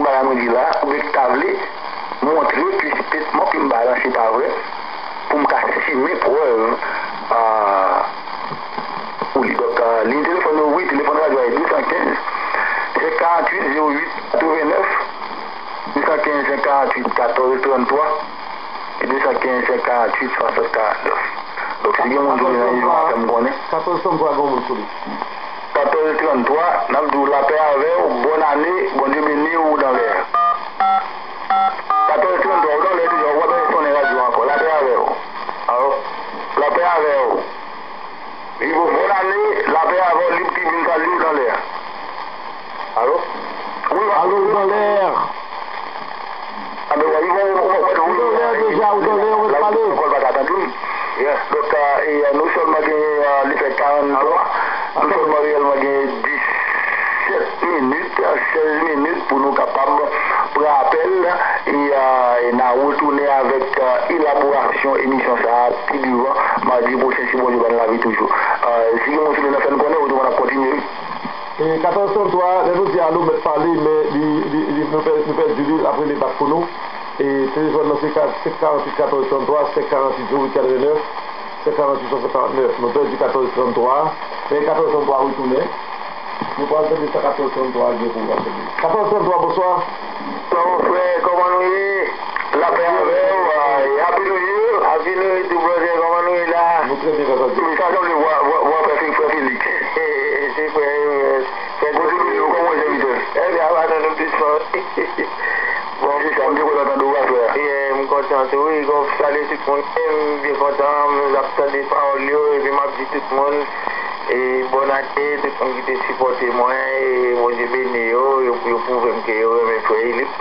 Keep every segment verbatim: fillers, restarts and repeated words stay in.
Sa mwen di la, oubyen ki ta vle montre eksplisitman ke m balanse pa vre, pou m ka simen prèv, a, pou li. Donk, a, liy telefòn yo, wi, telefòn radyo a se de san kenz, senk karant uit, zewo uit, katrevennnèf, de san kenz, senk karant uit, katòz trannntwa, e de san kenz, senk karant uit, swasant karannèf. Donk, si gen moun ki nan ijman, fè m konnen. Katòz trannntwa gen yon moun sou li. Katòz trannntwa, n ap di w lapè avè w, bòn ane, Bondye beni w, ou nan lè a. Katòz trannntwa, ou nan lè deja, ou pa bezwen sonnen radyo ankò, lapè avè w. Alo? Lapè avè w. Viv ou, bòn ane, lapè avè w, lib tribin salye w nan lè a. Alo? Wi, wi. Alo, ou nan lè a. Ou nan lè a deja, ou nan lè a, ou mèt pale. Donk, e, nou sèlman genyen, e, li fè karannntwa, nou sèlman reyèlman genyen disèt minit, sèz minit pou nou kapab pran apèl, e, e n a retounen avèk, e, elaborasyon emisyon sa a pi devan, madi pwochen, si Bondye ban n lavi toujou. E, si gen moun sou li nan fè n konnen, otreman n ap kontinye, wi. E katòz trannntwa, lè nou di alo, mèt pale, men li, li, li, nou pè-, nou pèdi li, l ap rele bak pou nou. E telefòn nan se ka-, senk karant uit katòz trannntwa, senk karant uit zewo uit katrevennnèf, senk karant uit swasant karantnèf. Nou pèdi katòz trannntwa, men katòz trannntwa retounen. Nou pral tande sa katòz trannntwa gen pou nou tande. Katòz trannntwa, bonswa. Bon, frè, kòman nou ye? Lapè avè w, e, Happy New Year. Happy New Year tou, brother, kòman nou ye la? Nou trè byen, frè Fabio. Wi, sa sanble vwa, vwa, vwa frè Fe-, frè Felix. Se frè, e, frè Bondye beni w, kòman w ye, sèvitè? Ebyen, apa nou, nou plis fò. Bon, se sa, m te kontan tande w, frè. Yeah, m kontan tou, wi, m salye tout moun, e m byen kontan, m ap tande pawòl yo, epi m ap di tout moun, e, bòn ane, tout moun ki te sipòte mwen, e, Bondye beni yo, yo, yo pwouve m ke yo renmen frè Elips.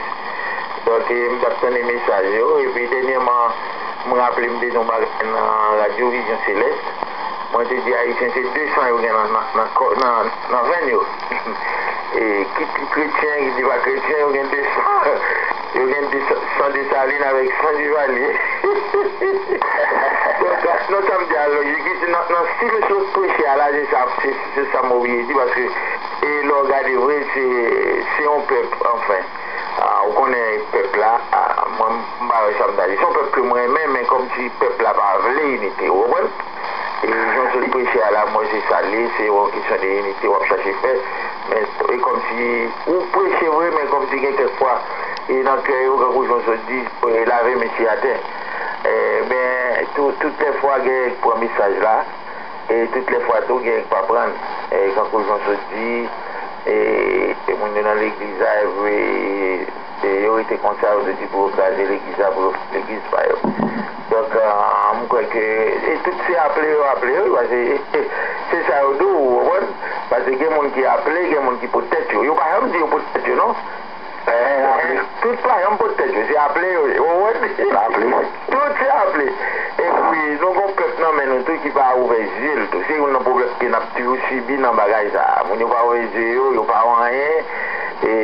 Donk, e, m t ap tande mesaj yo. Epi, dènyèman, m raple m te di yon bagay nan Radyo Vizyon Selès. Mwen te di Ayisyen se de san yo gen nan, nan, nan kò, nan, nan venn yo. E, kit li kretyen, kit li pa kretyen, yo gen de san. Yo gen de san, san Desalin avèk san Duvalier. Donk, non, sa m di a, lojik, nan, nan stil sot preche a la, se sa, se, se sa m oblije di, paske, e, lè w gade vre, se, se yon pèp, anfen. A, ou konnen pèp la, a, mwen, m pa wè sa m ta di. Se yon pèp ke m renmen, men kòmsi pèp la pa vle inite, ou konprann? E jan w sot preche a la, mwen, se sa l ye, se yon kesyon de inite w ap chache fè. Men, e kòmsi, ou preche vre, men kòmsi gen kèk fwa, e nan kè yo, kankou jan w sot di, e lave men sou atè. E, men, tou, tout lè fwa gen pran mesaj la, e tout lè fwa tou gen pa pran. E kankou jan w sot di, e, e moun yo nan legliz la, e, e yo rete konsa, yo te di pou yo kraze legliz la, pou yo fè legliz pa yo. Donk, a, m kwè ke, e tout se aple yo aple yo, paske, e, e, se sa yo di w, ou konprann? Paske gen moun ki aple, gen moun ki pot tèt yo. Yo pa janm di yo pot tèt yo, non. Tout pa janm pot tèt yo, se aple yo ye, ou konprann? Aple. Tout se aple. Epi, nou gon pèp nan men nou tou ki pa ouvè zye l tou. Se youn nan pwoblèm ke n ap toujou sibi nan bagay sa a. Moun yo pa ouvè zye yo, yo pa wè anyen. E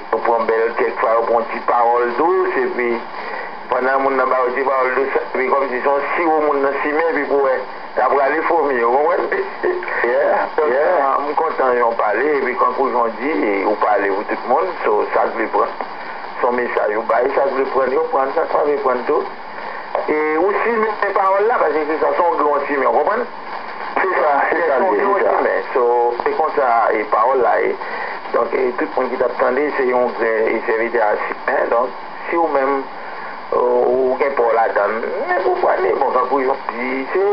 yo pran bèl, kèk fwa yo pran ti pawòl dous, epi pandan moun nan ba yo ti pawòl dous, epi kòmsi se yon siwo moun nan simen, epi pou wè. Sa prale fomi, ou konprann? Yeah, yeah. Donk, m kontan jan w pale, epi kankou jan w di, e, ou pale pou tout moun, so, sa k vle pran, se yon mesaj ou bay, sa k vle pran, yo pran, sa k pa vle pran tou. E ou simen pawòl la, paske se sa, se yon grenn w simen, ou konprann? Se sa, se sa l ye, se sa. So, se konsa, e, pawòl la ye. Donk, e, tout moun ki t ap tande, se yon grenn, e, sèvitè a simen, donk, si ou menm, ou, ou gen pa w ladan l. Men pou fwa ni, bon, tankou jan w di, se,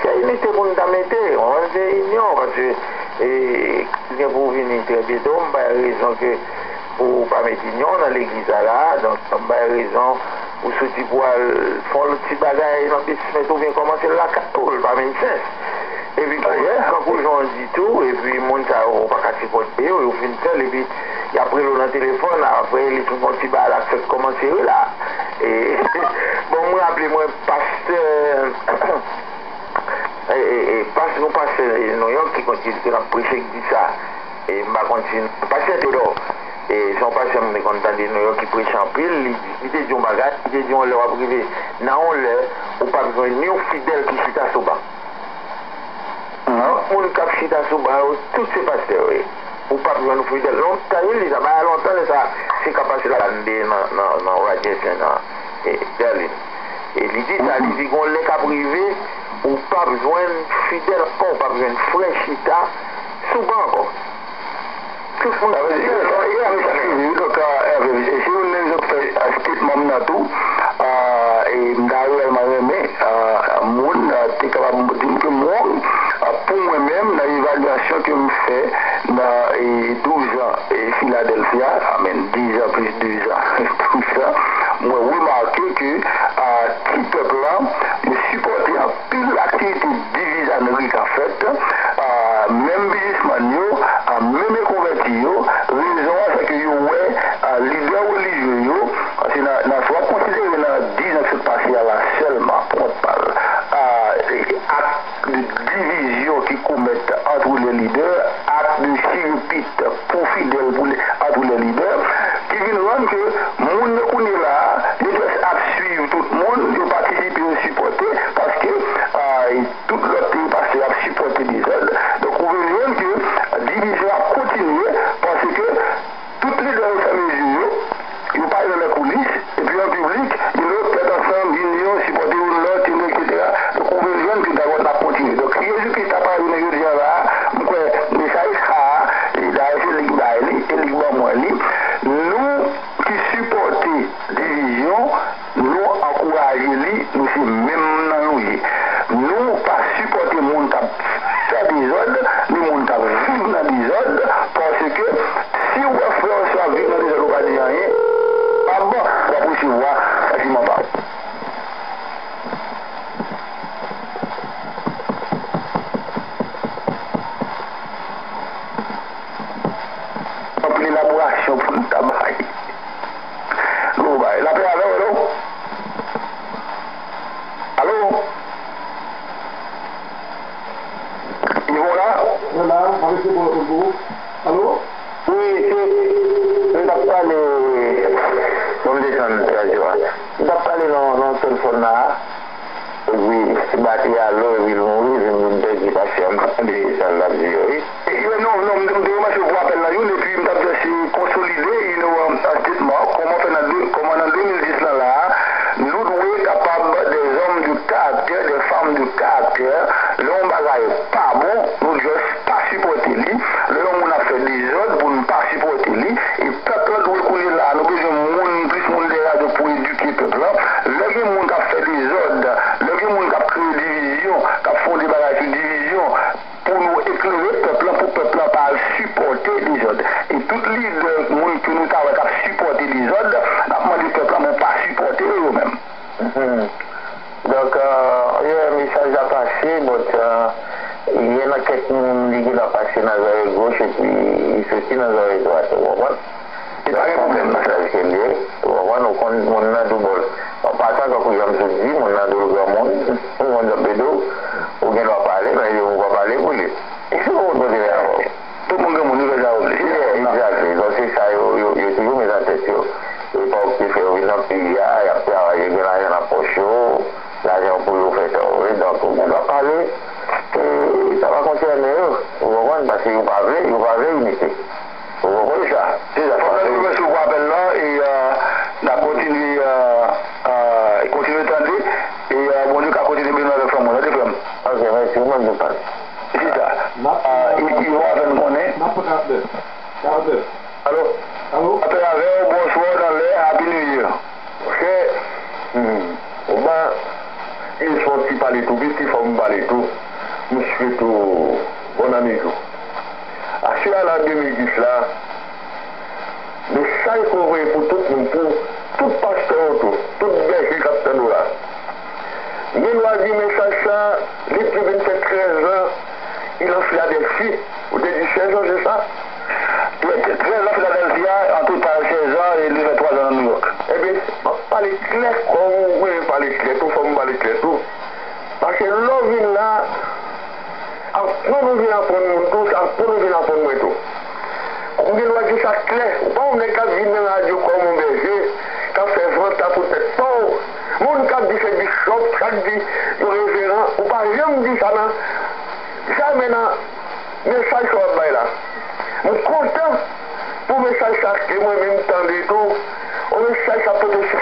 se inite pou n ta mete, ou konprann, se inyon, paske, e, Kris gen pou vini trè byento, m bay rezon ke pou w pa met inyon nan legliz la la, donk, m bay rezon ou soti pou al fè yon lòt ti bagay nan basement oubyen kòmanse l lakay ou, l pa make sense. Epi, kankou jan w di tou, epi moun sa yo, ou pa ka sipòte yo, yo fin fè l, epi y ap rele w nan telefòn, apre li fin gon ti bagay la k fèk kòmanse wi la. E, bon, m raple mwen pastè, e, e, e, pas-, nou pastè Nouyòk ki konn di, ki t ap preche, ki di sa. E, m pa konn si, pastè Tedò, e, se yon pastè m te konn tande Nouyòk ki preche anpil, li, li te di yon bagay, li te di yon lè w ap rive nan yon lè, ou p ap jwenn ni yon fidèl ki chita sou ban. Tout moun k ap chita sou ban yo, tout se pastè yo ye. Ou p ap jwenn fidèl. Lontan, wi, li sa, bagay lontan, lè sa, se ka pase. nan, nan Rochester, nan, e, Berlin. E li di sa, li di, gon lè k ap rive, ou p ap jwenn fidèl ankò, ou p ap jwenn frè chita sou ban ankò. Tout moun... Sa vle di, sa, e, sa vle di, sa vle di, donk, e, e, si nou menm zòt fè, e, statement nan tou, e, e, m ta reyèlman renmen, e, moun, e, te kapab di m ke m wrong, e, pou mwen menm, nan evalyasyon ke m fè nan, e, douz an, e, Philadelphia, I mean, dizan plis dizan, douzan, mwen remake ke, a, ti pèp la, yo sipòte anpil aktivite divizyonnen k ap fèt, a, menm biznismann yo, a, menm e konvèti yo, rezon an se ke yo wè, a, lidè relijye yo, paske nan, nan, si w ap konsidere nan dizan k sot pase a la sèlman, pou kont pa l, a, e, ak de divizyon ki komèt entre les leaders, ak de chirepit pou fidèl pou lè, entre les leaders, ki vin rann ke moun yo kounye la a, yo just ap swiv tout moun, yo patisipe, yo sipòte, paske, a, tout lòt pastè ap sipòte dezòd. Donk, ou vin jwenn ke divizyon ap kontinye, paske tout lidè ofèmezye yo, yo pa nan lè koulis, epi an piblik, you know, tèt ansanm, inyon, sipòte youn lòt, you know, et cetera. Donk, ou vin jwenn ke dayòd la kontinye. Donk, si Jezikri ta parèt jounen jodi a la a, m kwè mesaj sa a, e dayè se li k bay li, e li k ban mwen li. Nou ki sipòte divizyon, nou ankouraje li, nou se menm nan nou ye. Nou pa sipòte moun k ap fè dezòd, ni moun k ap viv nan dezòd, paske si w wè frè w swa ap viv nan dezòd, ou pa di anyen, pa bon, w ap resevwa santiman pa w. Anpil elaborasyon pou n ta bay. Nou bay. Lapè avè w, alo? Alo? Yvon la? Mwen la, mwen rete pou, pou, pou. Alo? Wi, se, m t ap pale, bon, m desann radyo a. M t ap pale nan, nan telefòn la. Epi, batri a lou, epi l mouri, epi m vin pèdi batri a. M pa tande sa l ap di yo, wi. Yo, non, non, m te, m te remèsye w pou apèl la, youn, epi m t ap just konsolide, you know, um, a statement, kòman fè nan de, kòman nan de mil dis lan la a, nou dwe kapab des hommes de caractère, des femmes de caractère, lè yon bagay pa bon, nou just pa sipòte li, lè yon moun ap fè dezòd pou n pa sipòte li, e pèp lan dwe kounye la a, nou bezwen moun, plis moun dèyè radyo pou edike pèp lan. Lè gen moun k ap fè dezòd, lè gen moun k ap kreye divizyon, k ap fonde bagay sou divizyon, pou nou eklere pèp lan, pou pèp lan pa al sipòte dezòd. E tout lidè, moun ke nou ta wè k ap sipòte dezòd, n ap mande pèp lan pou pa sipòte yo, yo menm. Mhm. Donk, euh, yeah, mesaj la pase, but, euh, gen nan kèk moun, li gentan pase nan zòrèy goch epi li soti nan zòrèy dwat, ou konprann? Li pa gen pwoblèm nan sa. Mesaj ke l ye, ou konprann, ou konn moun nan doubòl. An pasan, tankou jan m sot di, moun nan doubòl granmoun, ou konn jan m ap ede w, ou gen dwa pale, men ou pa pale pou li. E si ou konn pote avè w? Tout moun gen moun, yo fè sa yo vle. Yeah, exactly. Donk, se sa yo, yo, yo toujou met nan tèt yo. Epòk te fè yo vin nan peyi a, y ap travay, yo gen lajan nan pòch yo, lajan pou yo fè sa yo vle. Donk, ou gen dwa pale, e sa pa konsène yo. Ou konprann? Paske yo pa vle, yo pa vle inite. Ou konprann sa? Se sa. Fòk nou remèsye w pou apèl lan, e, euh, n ap kontinye, euh, euh, kontinye tande, e, euh, Bondye ka kontinye beni w avèk fanmi w, tande frè m. Ok, mèsi, ou menm tou, frè m. Se sa. N ap, ah, e, e, ou avè n konnen. N ap pran apèl. Apèl. Alo? Alo? Apèl avè w, bonswa, w nan lè, Happy New Year. Monchè, hmm, ou ba, e fò w ti pale tou piti, fò m pale tou. M swete w bòn ane tou. Aswè a la de mil dis la, mesaj pou w voye pou tout moun, pou tout pastè yo tou, tout bèje k ap tann ou la. M gen dwa di mesaj sa, li te vin fè trèz an, il an Filadèlfi. Ou te di sèz an, se sa? Trèz an Filadèlfi a, an total sèz an, e li fè twa zan nan Nouyòk. Ebyen, m ap pale klè, kòm ou renmen pale klè tou, fò m pale klè tou. Paske lè w vin la, aprann ou vin aprann moun tou, se aprann ou vin aprann mwen tou. M gen dwa di sa klè, ou pa yon nèg k ap vin nan radyo kòm yon bèje, k ap fè vanta pou tèt pa w. Moun k ap di se bishòp, k ap di yo reveran, ou pa janm di sa nan, jamè nan mesaj sa w ap bay la. M kontan pou mesaj sa ke mwen menm tande tou. Yon mesaj sa pote